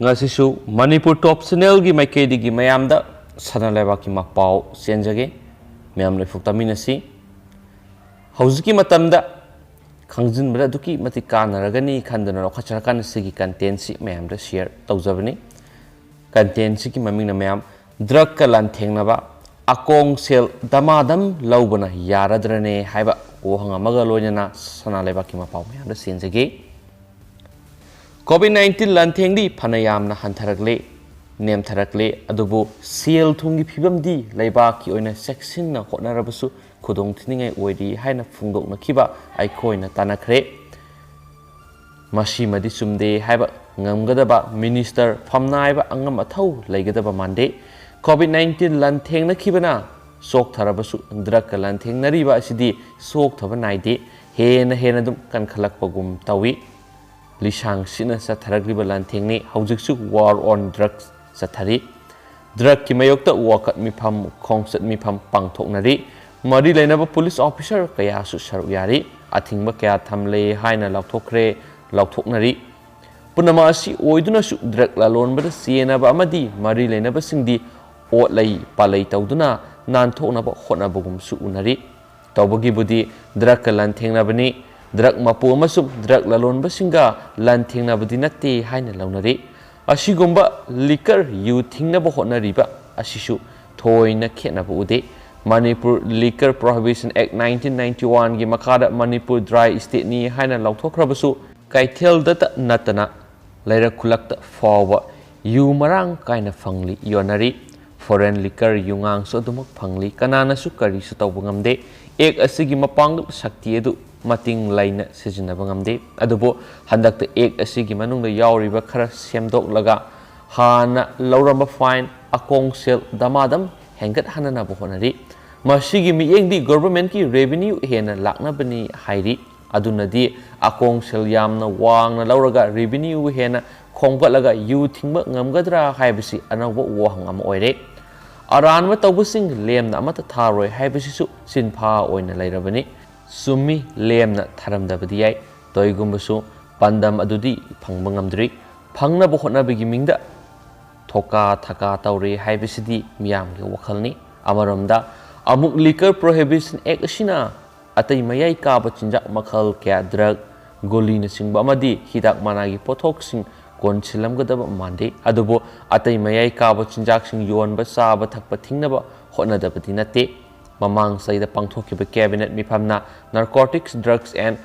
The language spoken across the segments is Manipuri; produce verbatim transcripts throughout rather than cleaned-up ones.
ꯉꯁꯤꯁꯨ ꯃꯅꯤꯄꯨꯔ ꯇꯣꯞ ꯆꯦꯅꯦꯜꯒꯤ ꯃꯥꯏꯀꯩꯗꯒꯤ ꯃꯌꯥꯝꯗ ꯁꯅꯥ ꯂꯩꯕꯥꯛꯀꯤ ꯃꯄꯥꯎ ꯆꯦꯟꯖꯒꯦ꯫ ꯃꯌꯥꯝ ꯂꯣꯏꯐꯨꯛ ꯇꯥꯃꯤꯟꯅꯁꯤ꯫ ꯍꯧꯖꯤꯛꯀꯤ ꯃꯇꯝꯗ ꯈꯪꯖꯤꯟꯕꯗ ꯑꯗꯨꯛꯀꯤ ꯃꯇꯤꯛ ꯀꯥꯟꯅꯔꯒꯅꯤ ꯈꯟꯗꯨꯅ ꯂꯧꯈꯠꯆꯔꯀꯥꯟꯗ ꯁꯤꯒꯤ ꯀꯟꯇꯦꯟꯁꯤ ꯃꯌꯥꯝꯗ ꯁꯤꯌꯔ ꯇꯧꯖꯕꯅꯤ꯫ ꯀꯟꯇꯦꯟꯁꯤꯒꯤ ꯃꯃꯤꯡꯅ ꯃꯌꯥꯝ ꯗ꯭ꯔꯒꯀ ꯂꯥꯟꯊꯦꯡꯅꯕ ꯑꯀꯣꯡ ꯁꯦꯜ ꯗꯃꯥꯗꯝ ꯂꯧꯕꯅ ꯌꯥꯔꯗ꯭ꯔꯅꯦ ꯍꯥꯏꯕ ꯋꯥꯍꯪ ꯑꯃꯒ ꯂꯣꯏꯅꯅ ꯁꯅꯥ ꯂꯩꯕꯥꯛꯀꯤ ꯃꯄꯥꯎ ꯃꯌꯥꯝꯗ ꯆꯦꯟꯖꯒꯦ꯫ ꯀꯣꯚꯤꯗ ꯅꯥꯏꯟꯇꯤꯟ ꯂꯥꯟꯊꯦꯡꯗꯤ ꯐꯅ ꯌꯥꯝꯅ ꯍꯟꯊꯔꯛꯂꯦ, ꯅꯦꯝꯊꯔꯛꯂꯦ, ꯑꯗꯨꯕꯨ ꯁꯦꯜ ꯊꯨꯝꯒꯤ ꯐꯤꯕꯝꯗꯤ ꯂꯩꯕꯥꯛꯀꯤ ꯑꯣꯏꯅ ꯆꯦꯛꯁꯤꯟꯅ ꯍꯣꯠꯅꯔꯕꯁꯨ ꯈꯨꯗꯣꯡꯊꯤꯅꯤꯡꯉꯥꯏ ꯑꯣꯏꯔꯤ ꯍꯥꯏꯅ ꯐꯣꯡꯗꯣꯛꯅꯈꯤꯕ ꯑꯩꯈꯣꯏꯅ ꯇꯥꯟꯅꯈ꯭ꯔꯦ꯫ ꯃꯁꯤꯃꯗꯤ ꯆꯨꯝꯗꯦ ꯍꯥꯏꯕ ꯉꯝꯒꯗꯕ ꯃꯤꯅꯤꯁꯇꯔ ꯐꯝꯅꯥꯏꯕ ꯑꯉꯝ ꯑꯊꯧ ꯂꯩꯒꯗꯕ ꯃꯥꯟꯗꯦ꯫ ꯀꯣꯚꯤꯗ ꯅꯥꯏꯟꯇꯤꯟ ꯂꯥꯟꯊꯦꯡꯅꯈꯤꯕꯅ ꯆꯣꯛꯊꯔꯕꯁꯨ ꯗ꯭ꯔꯒꯀ ꯂꯥꯟꯊꯦꯡꯅꯔꯤꯕ ꯑꯁꯤꯗꯤ ꯆꯣꯛꯊꯕ ꯅꯥꯏꯗꯦ, ꯍꯦꯟꯅ ꯍꯦꯟꯅ ꯑꯗꯨꯝ ꯀꯟꯈꯠꯂꯛꯄꯒꯨꯝ ꯇꯧꯏ꯫ ꯂꯤꯁꯥꯡ ꯁꯤꯠꯅ ꯆꯠꯊꯔꯛꯂꯤꯕ ꯂꯥꯟꯊꯦꯡꯅꯤ꯫ ꯍꯧꯖꯤꯛꯁꯨ war on drugs ꯆꯠꯊꯔꯤ꯫ ꯗ꯭ꯔꯒꯀꯤ ꯃꯥꯌꯣꯛꯇ ꯋꯥꯀꯠ ꯃꯤꯐꯝ, ꯈꯣꯡꯆꯠ ꯃꯤꯐꯝ ꯄꯥꯡꯊꯣꯛꯅꯔꯤ꯫ ꯃꯔꯤ ꯂꯩꯅꯕ ꯄꯨꯂꯤꯁ ꯑꯣꯐꯤꯁꯥꯔ ꯀꯌꯥꯁꯨ ꯁꯔꯨꯛ ꯌꯥꯔꯤ꯫ ꯑꯊꯤꯡꯕ ꯀꯌꯥ ꯊꯝꯂꯦ ꯍꯥꯏꯅ ꯂꯥꯎꯊꯣꯛꯈ꯭ꯔꯦ, ꯂꯥꯎꯊꯣꯛꯅꯔꯤ꯫ ꯄꯨꯝꯅꯃꯛ ꯑꯁꯤ ꯑꯣꯏꯗꯨꯅꯁꯨ ꯗ꯭ꯔꯒ ꯂꯂꯣꯟꯕꯗ ꯆꯦꯟꯅꯕ ꯑꯃꯗꯤ ꯃꯔꯤ ꯂꯩꯅꯕꯁꯤꯡꯗꯤ ꯑꯣꯠꯂꯩ ꯄꯥꯜꯂꯩ ꯇꯧꯗꯨꯅ ꯅꯥꯟꯊꯣꯛꯅꯕ ꯍꯣꯠꯅꯕꯒꯨꯝꯁꯨ ꯎꯅꯔꯤ꯫ ꯇꯧꯕꯒꯤꯕꯨꯗꯤ ꯗ꯭ꯔꯒꯀ ꯂꯥꯟꯊꯦꯡꯅꯕꯅꯤ, ꯗ꯭ꯔꯒ ꯃꯄꯨ ꯑꯃꯁꯨꯡ ꯗ꯭ꯔꯒ ꯂꯂꯣꯟꯕꯁꯤꯡꯒ ꯂꯥꯟꯊꯦꯡꯅꯕꯗꯤ ꯅꯠꯇꯦ ꯍꯥꯏꯅ ꯂꯧꯅꯔꯤ꯫ ꯑꯁꯤꯒꯨꯝꯕ ꯂꯤꯀꯔ ꯌꯨ ꯊꯤꯡꯅꯕ ꯍꯣꯠꯅꯔꯤꯕ ꯑꯁꯤꯁꯨ ꯊꯣꯏꯅ ꯈꯦꯠꯅꯕ ꯎꯗꯦ꯫ Manipur Liquor Prohibition Act nineteen ninety one ꯒꯤ ꯃꯈꯥꯗ ꯃꯅꯤꯄꯨꯔ ꯗ꯭ꯔꯥꯏ ꯁ꯭ꯇꯦꯠꯅꯤ ꯍꯥꯏꯅ ꯂꯥꯎꯊꯣꯛꯈ꯭ꯔꯕꯁꯨ, ꯀꯩꯊꯦꯜꯗꯇ ꯅꯠꯇꯅ ꯂꯩꯔꯛ ꯈꯨꯜꯂꯛꯇ ꯐꯥꯎꯕ ꯌꯨ ꯃꯔꯥꯡ ꯀꯥꯏꯅ ꯐꯪꯂꯤ, ꯌꯣꯟꯅꯔꯤ꯫ ꯐꯣꯔꯦꯟ ꯂꯤꯀꯔ ꯌꯨꯉꯥꯡꯁꯨ ꯑꯗꯨꯃꯛ ꯐꯪꯂꯤ꯫ ꯀꯅꯥꯅꯁꯨ ꯀꯔꯤꯁꯨ ꯇꯧꯕ ꯉꯝꯗꯦ꯫ ꯑꯦꯛ ꯑꯁꯤꯒꯤ ꯃꯄꯥꯡꯒꯜ ꯁꯛꯇꯤ ꯑꯗꯨ ꯃꯇꯤꯡ ꯂꯩꯅ ꯁꯤꯖꯤꯟꯅꯕ ꯉꯝꯗꯦ꯫ ꯑꯗꯨꯕꯨ ꯍꯟꯗꯛꯇ ꯑꯦꯛ ꯑꯁꯤꯒꯤ ꯃꯅꯨꯡꯗ ꯌꯥꯎꯔꯤꯕ ꯈꯔ ꯁꯦꯝꯗꯣꯛꯂꯒ ꯍꯥꯟꯅ ꯂꯧꯔꯝꯕ ꯐꯥꯏꯟ, ꯑꯀꯣꯡ ꯁꯦꯜ ꯗꯃꯥꯗꯝ ꯍꯦꯟꯒꯠꯍꯟꯅꯅꯕ ꯍꯣꯠꯅꯔꯤ꯫ ꯃꯁꯤꯒꯤ ꯃꯤꯠꯌꯦꯡꯗꯤ ꯒꯣꯚꯔꯟꯃꯦꯟꯠꯀꯤ ꯔꯦꯚꯤꯅ꯭ꯌꯨ ꯍꯦꯟꯅ ꯂꯥꯛꯅꯕꯅꯤ ꯍꯥꯏꯔꯤ꯫ ꯑꯗꯨꯅꯗꯤ ꯑꯀꯣꯡ ꯁꯦꯜ ꯌꯥꯝꯅ ꯋꯥꯡꯅ ꯂꯧꯔꯒ ꯔꯦꯚꯤꯅ꯭ꯌꯨ ꯍꯦꯟꯅ ꯈꯣꯝꯒꯠꯂꯒ ꯌꯨ ꯊꯤꯡꯕ ꯉꯝꯒꯗ꯭ꯔꯥ ꯍꯥꯏꯕꯁꯤ ꯑꯅꯧꯕ ꯋꯥꯍꯪ ꯑꯃ ꯑꯣꯏꯔꯦ꯫ ꯑꯔꯥꯟꯕ ꯇꯧꯕꯁꯤꯡ ꯂꯦꯝꯅ ꯑꯃꯠꯇ ꯊꯥꯔꯣꯏ ꯍꯥꯏꯕꯁꯤꯁꯨ ꯆꯤꯟꯐꯥ ꯑꯣꯏꯅ ꯂꯩꯔꯕꯅꯤ꯫ ꯆꯨꯝꯃꯤ, ꯂꯦꯝꯅ ꯊꯥꯔꯝꯗꯕꯗꯤ ꯌꯥꯏ, ꯇꯧꯏꯒꯨꯝꯕꯁꯨ ꯄꯥꯟꯗꯝ ꯑꯗꯨꯗꯤ ꯐꯪꯕ ꯉꯝꯗ꯭ꯔꯤ꯫ ꯐꯪꯅꯕ ꯍꯣꯠꯅꯕꯒꯤ ꯃꯤꯡꯗ ꯊꯣꯀꯥ ꯊꯀꯥ ꯇꯧꯔꯦ ꯍꯥꯏꯕꯁꯤꯗꯤ ꯃꯤꯌꯥꯝꯒꯤ ꯋꯥꯈꯜꯅꯤ꯫ ꯑꯃꯔꯣꯝꯗ ꯑꯃꯨꯛ Liquor Prohibition Act ꯑꯁꯤꯅ ꯑꯇꯩ ꯃꯌꯥꯏ ꯀꯥꯕ ꯆꯤꯟꯖꯥꯛ ꯃꯈꯜ ꯀꯌꯥ, drug, ꯒꯨꯂꯤꯅꯆꯤꯡꯕ ꯑꯃꯗꯤ ꯍꯤꯗꯥꯛ ꯃꯅꯥꯒꯤ ꯄꯣꯠꯊꯣꯛꯁꯤꯡ ꯀꯣꯟꯁꯤꯜꯂꯝꯒꯗꯕ ꯃꯥꯟꯗꯦ꯫ ꯑꯗꯨꯕꯨ ꯑꯇꯩ ꯃꯌꯥꯏ ꯀꯥꯕ ꯆꯤꯟꯖꯥꯛꯁꯤꯡ ꯌꯣꯟꯕ, ꯆꯥꯕ, ꯊꯛꯄ ꯊꯤꯡꯅꯕ ꯍꯣꯠꯅꯗꯕꯗꯤ ꯅꯠꯇꯦ꯫ ꯃꯃꯥꯡ ꯆꯍꯤꯗ ꯄꯥꯡꯊꯣꯛꯈꯤꯕ Cabinet ꯃꯤꯐꯝꯅ Narcotics, Drugs and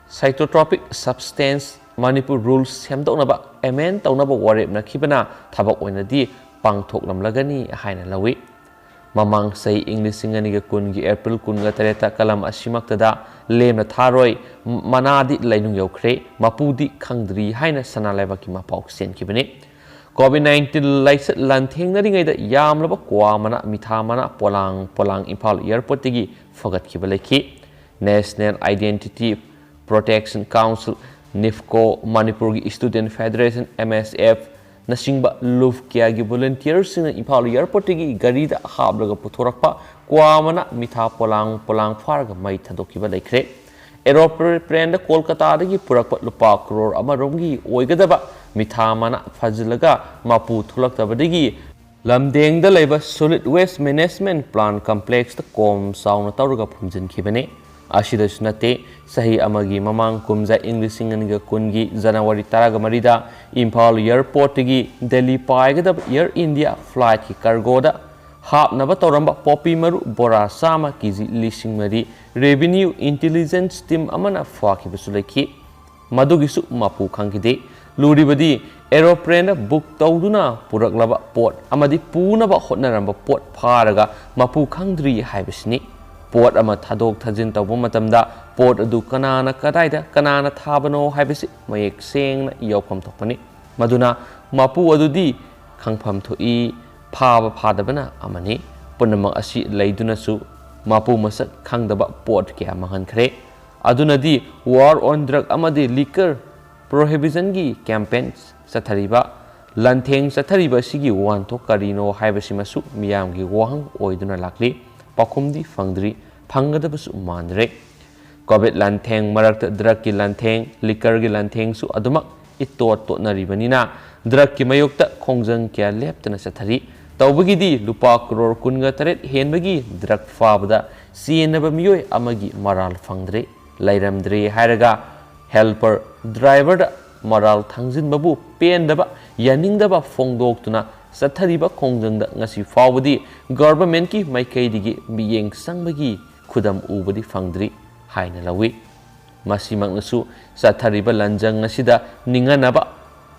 Psychotropic Substance Manipur Rules ꯁꯦꯝꯗꯣꯛꯅꯕ, amend ꯇꯧꯅꯕ ꯋꯥꯔꯦꯞꯅꯈꯤꯕꯅ ꯊꯕꯛ ꯑꯣꯏꯅꯗꯤ ꯄꯥꯡꯊꯣꯛꯂꯝꯂꯒꯅꯤ ꯍꯥꯏꯅ ꯂꯧꯏ꯫ ꯃꯃꯥꯡ ꯆꯍꯤ ꯏꯪ ꯂꯤꯁꯤꯡ ꯑꯅꯤꯒ ꯀꯨꯟꯒꯤ April ꯀꯨꯟꯒ ꯇꯔꯦꯠꯇ ꯀꯂꯝ ꯑꯁꯤꯃꯛꯇꯗ ꯂꯦꯝꯅ ꯊꯥꯔꯣꯏ, ꯃꯅꯥꯗꯤ ꯂꯩꯅꯨꯡ ꯌꯧꯈ꯭ꯔꯦ, ꯃꯄꯨꯗꯤ ꯈꯪꯗ꯭ꯔꯤ ꯍꯥꯏꯅ ꯁꯅꯥ ꯂꯩꯕꯥꯛꯀꯤ ꯃꯄꯥꯎ ꯆꯦꯟꯈꯤꯕꯅꯤ꯫ COVID nineteen ꯂꯥꯏꯆꯠ ꯂꯥꯟꯊꯦꯡꯅꯔꯤꯉꯩꯗ ꯌꯥꯝꯂꯕ ꯀ꯭ꯋꯥ ꯃꯅꯥ, ꯃꯤꯊꯥ ꯃꯅꯥ ꯄꯣꯂꯥꯡ ꯄꯣꯂꯥꯡ ꯏꯝꯐꯥꯜ airport ꯇꯒꯤ ꯐꯒꯠꯈꯤꯕ ꯂꯩꯈꯤ꯫ National Identity Protection Council, NIFCO, ꯃꯅꯤꯄꯨꯔꯒꯤ Student Federation, M S F, ꯅꯆꯤꯡꯕ ꯂꯨꯞ ꯀꯌꯥꯒꯤ volunteer ꯁꯤꯡꯅ ꯏꯝꯐꯥꯜ airport ꯇꯒꯤ ꯒꯥꯔꯤꯗ ꯍꯥꯞꯂꯒ ꯄꯨꯊꯣꯔꯛꯄ ꯀ꯭ꯋꯥ ꯃꯅꯥ, ꯃꯤꯊꯥ ꯄꯣꯂꯥꯡ ꯄꯣꯂꯥꯡ ꯐꯥꯔꯒ ꯃꯩ ꯊꯥꯗꯣꯛꯈꯤꯕ ꯂꯩꯈ꯭ꯔꯦ꯫ Aeroplane ꯗ ꯀꯣꯜꯀꯇꯥꯗꯒꯤ ꯄꯨꯔꯛꯄ ꯂꯨꯄꯥ ꯀ꯭ꯔꯣꯔ ꯑꯃꯔꯣꯝꯒꯤ ꯑꯣꯏꯒꯗꯕ ꯃꯤꯊꯥ ꯃꯅꯥ ꯐꯥꯖꯤꯜꯂꯒ ꯃꯄꯨ ꯊꯣꯛꯂꯛꯇꯕꯗꯒꯤ ꯂꯝꯗꯦꯡꯗ ꯂꯩꯕ Solid Waste Management Plant Complex ꯇ ꯀꯣꯝ ꯆꯥꯎꯅ ꯇꯧꯔꯒ ꯐꯨꯝꯖꯤꯟꯈꯤꯕꯅꯤ꯫ ꯑꯁꯤꯗꯁꯨ ꯅꯠꯇꯦ, ꯆꯍꯤ ꯑꯃꯒꯤ ꯃꯃꯥꯡ ꯀꯨꯝꯖꯥ ꯏꯪ ꯂꯤꯁꯤꯡ ꯑꯅꯤꯒ ꯀꯨꯟꯒꯤ January ꯇꯔꯥꯃꯔꯤꯗ ꯏꯝꯐꯥꯜ airport ꯇꯒꯤ ꯗꯦꯜꯂꯤ ꯄꯥꯏꯒꯗꯕ Air India flight ꯀꯤ cargo ꯗ ꯍꯥꯞꯅꯕ ꯇꯧꯔꯝꯕ ꯄꯣꯄꯤ ꯃꯔꯨ ꯕꯣꯔꯥ ꯆꯥꯝꯃ, KG ꯂꯤꯁꯤꯡ ꯃꯔꯤ Revenue Intelligence Team ꯑꯃꯅ ꯐꯥꯈꯤꯕꯁꯨ ꯂꯩꯈꯤ꯫ ꯃꯗꯨꯒꯤꯁꯨ ꯃꯄꯨ ꯈꯪꯈꯤꯗꯦ꯫ ꯂꯨꯔꯤꯕꯗꯤ aeroplane ꯗ book ꯇꯧꯗꯨꯅ ꯄꯨꯔꯛꯂꯕ ꯄꯣꯠ ꯑꯃꯗꯤ ꯄꯨꯅꯕ ꯍꯣꯠꯅꯔꯝꯕ ꯄꯣꯠ ꯐꯥꯔꯒ ꯃꯄꯨ ꯈꯪꯗ꯭ꯔꯤ ꯍꯥꯏꯕꯁꯤꯅꯤ꯫ ꯄꯣꯠ ꯑꯃ ꯊꯥꯗꯣꯛ ꯊꯥꯖꯤꯟ ꯇꯧꯕ ꯃꯇꯝꯗ ꯄꯣꯠ ꯑꯗꯨ ꯀꯅꯥꯅ ꯀꯗꯥꯏꯗ ꯀꯅꯥꯅ ꯊꯥꯕꯅꯣ ꯍꯥꯏꯕꯁꯤ ꯃꯌꯦꯛ ꯁꯦꯡꯅ ꯌꯥꯎꯐꯝ ꯊꯣꯛꯄꯅꯤ꯫ ꯃꯗꯨꯅ ꯃꯄꯨ ꯑꯗꯨꯗꯤ ꯈꯪꯐꯝ ꯊꯣꯛꯏ, ꯐꯥꯕ ꯐꯥꯗꯕꯅ ꯑꯃꯅꯤ꯫ ꯄꯨꯝꯅꯃꯛ ꯑꯁꯤ ꯂꯩꯗꯨꯅꯁꯨ ꯃꯄꯨ ꯃꯁꯛ ꯈꯪꯗꯕ ꯄꯣꯠ ꯀꯌꯥ ꯃꯥꯡꯍꯟꯈ꯭ꯔꯦ꯫ ꯑꯗꯨꯅꯗꯤ War on Drug ꯑꯃꯗꯤ Liquor Prohibition ꯒꯤ campaign ꯆꯠꯊꯔꯤꯕ, ꯂꯥꯟꯊꯦꯡ ꯆꯠꯊꯔꯤꯕ ꯑꯁꯤꯒꯤ ꯋꯥꯍꯟꯊꯣꯛ ꯀꯔꯤꯅꯣ ꯍꯥꯏꯕꯁꯤꯃꯁꯨ ꯃꯤꯌꯥꯝꯒꯤ ꯋꯥꯍꯪ ꯑꯣꯏꯗꯨꯅ ꯂꯥꯛꯂꯤ꯫ ꯄꯥꯎꯈꯨꯝꯗꯤ ꯐꯪꯗ꯭ꯔꯤ, ꯐꯪꯒꯗꯕꯁꯨ ꯃꯥꯟꯗ꯭ꯔꯦ꯫ COVID ꯂꯥꯟꯊꯦꯡ ꯃꯔꯛꯇ drug ꯀꯤ ꯂꯥꯟꯊꯦꯡ, liquor ꯒꯤ ꯂꯥꯟꯊꯦꯡꯁꯨ ꯑꯗꯨꯃꯛ ꯏꯇꯣꯠ ꯇꯣꯠꯅꯔꯤꯕꯅꯤꯅ ꯗ꯭ꯔꯒꯀꯤ ꯃꯥꯌꯣꯛꯇ ꯈꯣꯡꯖꯪ ꯀꯌꯥ ꯂꯦꯞꯇꯅ ꯆꯠꯊꯔꯤ꯫ ꯇꯧꯕꯒꯤꯗꯤ ꯂꯨꯄꯥ ꯀ꯭ꯔꯣꯔ ꯀꯨꯟꯒ ꯇꯔꯦꯠ ꯍꯦꯟꯕꯒꯤ ꯗ꯭ꯔꯒ ꯐꯥꯕꯗ ꯆꯦꯟꯅꯕ ꯃꯤꯑꯣꯏ ꯑꯃꯒꯤ ꯃꯔꯥꯜ ꯐꯪꯗ꯭ꯔꯦ꯫ ꯂꯩꯔꯝꯗ꯭ꯔꯦ ꯍꯥꯏꯔꯒ ꯍꯦꯜꯄꯔ ꯗ꯭ꯔꯥꯏꯚꯔꯗ ꯃꯔꯥꯜ ꯊꯥꯡꯖꯤꯟꯕꯕꯨ ꯄꯦꯟꯗꯕ, ꯌꯥꯅꯤꯡꯗꯕ ꯐꯣꯡꯗꯣꯛꯇꯨꯅ ꯆꯠꯊꯔꯤꯕ ꯈꯣꯡꯖꯪꯗ ꯉꯁꯤ ꯐꯥꯎꯕꯗꯤ ꯒꯚꯔꯟꯃꯦꯟꯠꯀꯤ ꯃꯥꯏꯀꯩꯗꯒꯤ ꯃꯤꯠꯌꯦꯡ ꯆꯪꯕꯒꯤ ꯈꯨꯗꯝ ꯎꯕꯗꯤ ꯐꯪꯗ꯭ꯔꯤ ꯍꯥꯏꯅ ꯂꯧꯏ꯫ ꯃꯁꯤꯃꯛꯅꯁꯨ ꯆꯠꯊꯔꯤꯕ ꯂꯥꯟꯖꯪ ꯑꯁꯤꯗ ꯅꯤꯡꯍꯟꯅꯕ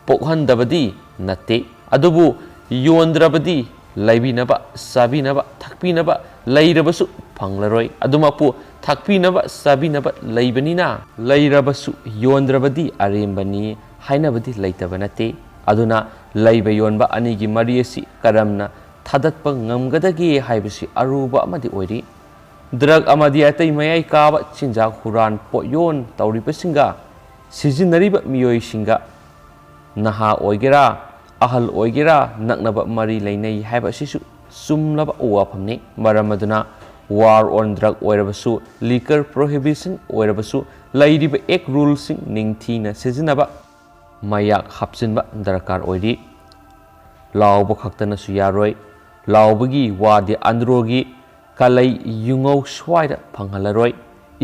ꯄꯣꯛꯍꯟꯗꯕꯗꯤ ꯅꯠꯇꯦ꯫ ꯑꯗꯨꯕꯨ ꯌꯣꯟꯗ꯭ꯔꯕꯗꯤ ꯂꯩꯕꯤꯅꯕ, ꯆꯥꯕꯤꯅꯕ, ꯊꯛꯄꯤꯅꯕ ꯂꯩꯔꯕꯁꯨ ꯐꯪꯂꯔꯣꯏ꯫ ꯑꯗꯨꯃꯛꯄꯨ ꯊꯛꯄꯤꯅꯕ, ꯆꯥꯕꯤꯅꯕ ꯂꯩꯕꯅꯤꯅ ꯂꯩꯔꯕꯁꯨ ꯌꯣꯟꯗ꯭ꯔꯕꯗꯤ ꯑꯔꯦꯝꯕꯅꯤ ꯍꯥꯏꯅꯕꯗꯤ ꯂꯩꯇꯕ ꯅꯠꯇꯦ꯫ ꯑꯗꯨꯅ ꯂꯩꯕ ꯌꯣꯟꯕ ꯑꯅꯤꯒꯤ ꯃꯔꯤ ꯑꯁꯤ ꯀꯔꯝꯅ ꯊꯥꯗꯠꯄ ꯉꯝꯒꯗꯒꯦ ꯍꯥꯏꯕꯁꯤ ꯑꯔꯨꯕ ꯑꯃꯗꯤ ꯑꯣꯏꯔꯤ꯫ ꯗ꯭ꯔꯒ ꯑꯃꯗꯤ ꯑꯇꯩ ꯃꯌꯥꯏ ꯀꯥꯕ ꯆꯤꯟꯖꯥꯛ ꯍꯨꯔꯥꯟ ꯄꯣꯠꯌꯣꯟ ꯇꯧꯔꯤꯕꯁꯤꯡꯒ ꯁꯤꯖꯤꯟꯅꯔꯤꯕ ꯃꯤꯑꯣꯏꯁꯤꯡꯒ ꯅꯍꯥ ꯑꯣꯏꯒꯦꯔꯥ, ꯑꯍꯜ ꯑꯣꯏꯒꯦꯔꯥ, ꯅꯛꯅꯕ ꯃꯔꯤ ꯂꯩꯅꯩ ꯍꯥꯏꯕ ꯑꯁꯤꯁꯨ ꯆꯨꯝꯂꯕ ꯋꯥꯐꯝꯅꯤ꯫ ꯃꯔꯝ ꯑꯗꯨꯅ war on drug ꯑꯣꯏꯔꯕꯁꯨ, liquor prohibition ꯑꯣꯏꯔꯕꯁꯨ, ꯂꯩꯔꯤꯕ act ruleꯁꯤꯡ ꯅꯤꯡꯊꯤꯅ ꯁꯤꯖꯤꯟꯅꯕ, ꯃꯌꯥꯛ ꯍꯥꯞꯆꯤꯟꯕ ꯗꯔꯀꯥꯔ ꯑꯣꯏꯔꯤ꯫ ꯂꯥꯎꯕ ꯈꯛꯇꯅꯁꯨ ꯌꯥꯔꯣꯏ꯫ ꯂꯥꯎꯕꯒꯤ ꯋꯥꯗꯤ ꯑꯟꯗ꯭ꯔꯣꯒꯤ ꯀꯂꯩ ꯌꯨꯉꯧ ꯁ꯭ꯋꯥꯏꯗ ꯐꯪꯍꯜꯂꯔꯣꯏ꯫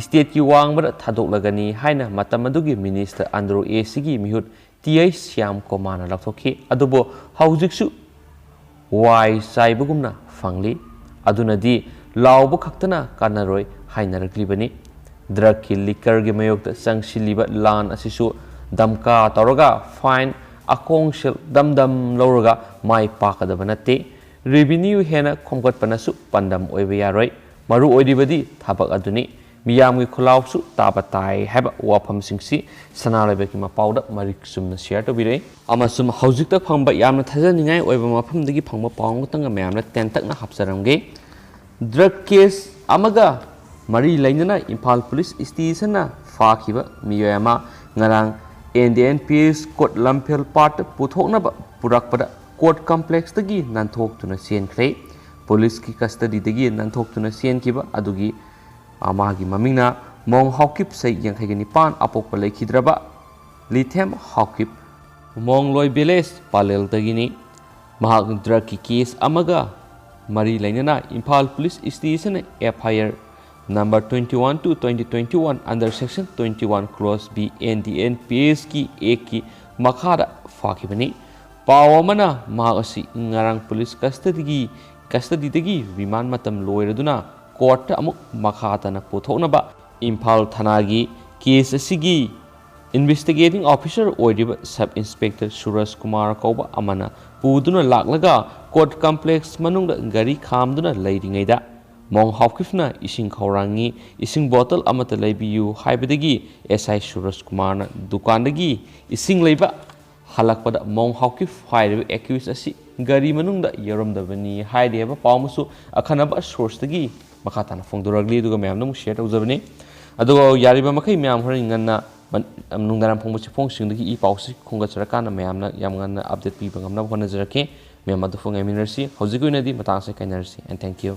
stateꯀꯤ ꯋꯥꯡꯃꯗ ꯊꯥꯗꯣꯛꯂꯒꯅꯤ ꯍꯥꯏꯅ ꯃꯇꯝ ꯑꯗꯨꯒꯤ minister ꯑꯟꯗ꯭ꯔꯣ ꯑꯦꯁꯤꯒꯤ ꯃꯤꯍꯨꯠ ꯇꯤ ꯑꯩꯆ ꯁ꯭ꯌꯥꯝ ꯀꯨꯃꯥꯔꯅ ꯂꯥꯎꯊꯣꯛꯈꯤ꯫ ꯑꯗꯨꯕꯨ ꯍꯧꯖꯤꯛꯁꯨ ꯋꯥꯏ ꯆꯥꯏꯕꯒꯨꯝꯅ ꯐꯪꯂꯤ꯫ ꯑꯗꯨꯅꯗꯤ ꯂꯥꯎꯕ ꯈꯛꯇꯅ ꯀꯥꯟꯅꯔꯣꯏ ꯍꯥꯏꯅꯔꯛꯂꯤꯕꯅꯤ꯫ ꯗ꯭ꯔꯒꯀꯤ, liquorꯒꯤ ꯃꯥꯌꯣꯛꯇ ꯆꯪꯁꯤꯜꯂꯤꯕ ꯂꯥꯟ ꯑꯁꯤꯁꯨ ꯗꯝꯀꯥ ꯇꯧꯔꯒ fine, ꯑꯀꯣꯡꯁꯦꯜ ꯗꯝ ꯗꯝ ꯂꯧꯔꯒ ꯃꯥꯏ ꯄꯥꯛꯀꯗꯕ ꯅꯠꯇꯦ꯫ Revenue ꯍꯦꯟꯅ ꯈꯣꯝꯒꯠꯄꯅꯁꯨ ꯄꯥꯟꯗꯝ ꯑꯣꯏꯕ ꯌꯥꯔꯣꯏ꯫ ꯃꯔꯨ ꯑꯣꯏꯔꯤꯕꯗꯤ ꯊꯕꯛ ꯑꯗꯨꯅꯤ꯫ ꯃꯤꯌꯥꯝꯒꯤ ꯈꯨꯜꯂꯥꯎꯁꯨ ꯇꯥꯕ ꯇꯥꯏ ꯍꯥꯏꯕ ꯋꯥꯐꯝꯁꯤꯡꯁꯤ ꯁꯅꯥ ꯂꯩꯕꯥꯛꯀꯤ ꯃꯄꯥꯎꯗ ꯃꯔꯤꯛ ꯆꯨꯝꯅ share ꯇꯧꯕꯤꯔꯛꯏ꯫ ꯑꯃꯁꯨꯡ ꯍꯧꯖꯤꯛꯇ ꯐꯪꯕ ꯌꯥꯝꯅ ꯊꯥꯖꯅꯤꯡꯉꯥꯏ ꯑꯣꯏꯕ ꯃꯐꯝꯗꯒꯤ ꯐꯪꯕ ꯄꯥꯎ ꯑꯃꯇꯪꯒ ꯃꯌꯥꯝꯅ ꯇꯦꯟꯇꯛꯅ ꯍꯥꯞꯆꯔꯝꯒꯦ꯫ Drug case ꯑꯃꯒ ꯃꯔꯤ ꯂꯩꯅꯅ ꯏꯝꯐꯥꯜ ꯄꯨꯂꯤꯁ stationꯅ ꯐꯥꯈꯤꯕ ꯃꯤꯑꯣꯏ ꯑꯃ ꯉꯔꯥꯡ N D N P S court ꯂꯝꯐꯦꯜ ꯄꯥꯠꯇ ꯄꯨꯊꯣꯛꯅꯕ ꯄꯨꯔꯛꯄꯗ court complexꯇꯒꯤ ꯅꯥꯟꯊꯣꯛꯇꯨꯅ ꯆꯦꯟꯈ꯭ꯔꯦ꯫ ꯄꯨꯂꯤꯁꯀꯤ custodyꯗꯒꯤ ꯅꯥꯟꯊꯣꯛꯇꯨꯅ ꯆꯦꯟꯈꯤꯕ ꯑꯗꯨꯒꯤ, ꯑ, ꯃꯥꯒꯤ ꯃꯃꯤꯡꯅ ꯃꯣꯡ ꯍꯥꯎꯀꯤꯞ, ꯆꯍꯤ ꯌꯥꯡꯈꯩꯒ ꯅꯤꯄꯥꯟ, ꯑꯄꯣꯛꯄ ꯂꯩꯈꯤꯗ꯭ꯔꯕ ꯂꯤꯊꯦꯝ ꯍꯥꯎꯀꯤꯞ, ꯃꯣꯡꯂꯣꯏ ꯚꯤꯂꯦꯖ ꯄꯥꯂꯦꯜꯗꯒꯤꯅꯤ꯫ ꯃꯍꯥꯛ ꯗ꯭ꯔꯒꯀꯤ ꯀꯦꯁ ꯑꯃꯒ ꯃꯔꯤ ꯂꯩꯅꯅ ꯏꯝꯐꯥꯜ ꯄꯨꯂꯤꯁ ꯁ꯭ꯇꯦꯁꯟꯅ ꯑꯦꯐ ꯑꯥꯏ R number twenty one two twenty twenty one under section twenty one clause B N D N P S ꯀꯤ ꯑꯦꯛꯀꯤ ꯃꯈꯥꯗ ꯐꯥꯈꯤꯕꯅꯤ꯫ ꯄꯥꯎ ꯑꯃꯅ ꯃꯍꯥꯛ ꯑꯁꯤ ꯉꯔꯥꯡ ꯄꯨꯂꯤꯁ ꯀꯁꯇꯗꯤꯒꯤ, ꯀꯁꯇꯗꯤꯗꯒꯤ ꯔꯤꯃꯥꯟ ꯃꯇꯝ ꯂꯣꯏꯔꯗꯨꯅ ꯀꯣꯔꯠꯇ ꯑꯃꯨꯛ ꯃꯈꯥ ꯇꯥꯅ ꯄꯨꯊꯣꯛꯅꯕ ꯏꯝꯐꯥꯜ ꯊꯅꯥꯒꯤ ꯀꯦꯁ ꯑꯁꯤꯒꯤ ꯏꯟꯚꯦꯁꯇꯤꯒꯦꯇꯤꯡ ꯑꯣꯐꯤꯁꯔ ꯑꯣꯏꯔꯤꯕ ꯁꯕ ꯏꯟꯁꯄꯦꯛꯇꯔ ꯁꯨꯔꯖ ꯀꯨꯃꯥꯔ ꯀꯧꯕ ꯑꯃꯅ ꯄꯨꯗꯨꯅ ꯂꯥꯛꯂꯒ ꯀꯣꯔꯠ ꯀꯝꯄ꯭ꯂꯦꯛꯁ ꯃꯅꯨꯡꯗ ꯒꯥꯔꯤ ꯈꯥꯝꯗꯨꯅ ꯂꯩꯔꯤꯉꯩꯗ ꯃꯣꯡ ꯍꯥꯎꯀꯤꯞꯅ ꯏꯁꯤꯡ ꯈꯧꯔꯥꯡꯉꯤ, ꯏꯁꯤꯡ ꯕꯣꯇꯜ ꯑꯃꯠꯇ ꯂꯩꯕꯤꯌꯨ ꯍꯥꯏꯕꯗꯒꯤ ꯑꯦꯁ ꯑꯥꯏ ꯁꯨꯔꯖ ꯀꯨꯃꯥꯔꯅ ꯗꯨꯀꯥꯟꯗꯒꯤ ꯏꯁꯤꯡ ꯂꯩꯕ ꯍꯜꯂꯛꯄꯗ ꯃꯣꯡ ꯍꯥꯎꯀꯤꯞ ꯍꯥꯏꯔꯤꯕ ꯑꯦꯀ꯭ꯌꯨꯁ ꯑꯁꯤ ꯒꯥꯔꯤ ꯃꯅꯨꯡꯗ ꯌꯥꯎꯔꯝꯗꯕꯅꯤ ꯍꯥꯏꯔꯤ ꯍꯥꯏꯕ ꯄꯥꯎ ꯑꯃꯁꯨ ꯑꯈꯟꯅꯕ ꯁꯣꯔꯁꯇꯒꯤ ꯃꯈꯥ ꯇꯥꯅ ꯐꯣꯡꯗꯣꯔꯛꯂꯤ꯫ ꯑꯗꯨꯒ ꯃꯌꯥꯝꯗ ꯑꯃꯨꯛ ꯁꯤꯌꯔ ꯇꯧꯖꯕꯅꯤ꯫ ꯑꯗꯨꯒ ꯌꯥꯔꯤꯕ ꯃꯈꯩ ꯃꯌꯥꯝ ꯍꯣꯔꯦꯟ ꯉꯟꯅ ꯃꯟ-, ꯅꯨꯡꯗꯥꯡꯋꯥꯏꯔꯝ ꯐꯣꯡꯕ ꯆꯦꯐꯣꯡꯁꯤꯡꯗꯒꯤ ꯏ ꯄꯥꯎꯁꯤ ꯈꯣꯝꯒꯠꯆꯔꯀꯥꯟꯗ ꯃꯌꯥꯝꯅ ꯌꯥꯝ ꯉꯟꯅ ꯑꯞꯗꯦꯠ ꯄꯤꯕ ꯉꯝꯅꯕ ꯍꯣꯠꯅꯖꯔꯛꯀꯦ꯫ ꯃꯌꯥꯝ ꯑꯗꯨ ꯉꯥꯏꯃꯤꯟꯅꯔꯁꯤ꯫ ꯍꯧꯖꯤꯛꯀꯤ ꯑꯣꯏꯅꯗꯤ ꯃꯇꯥꯡꯁꯦ ꯀꯥꯏꯅꯔꯁꯤ꯫ And thank you꯫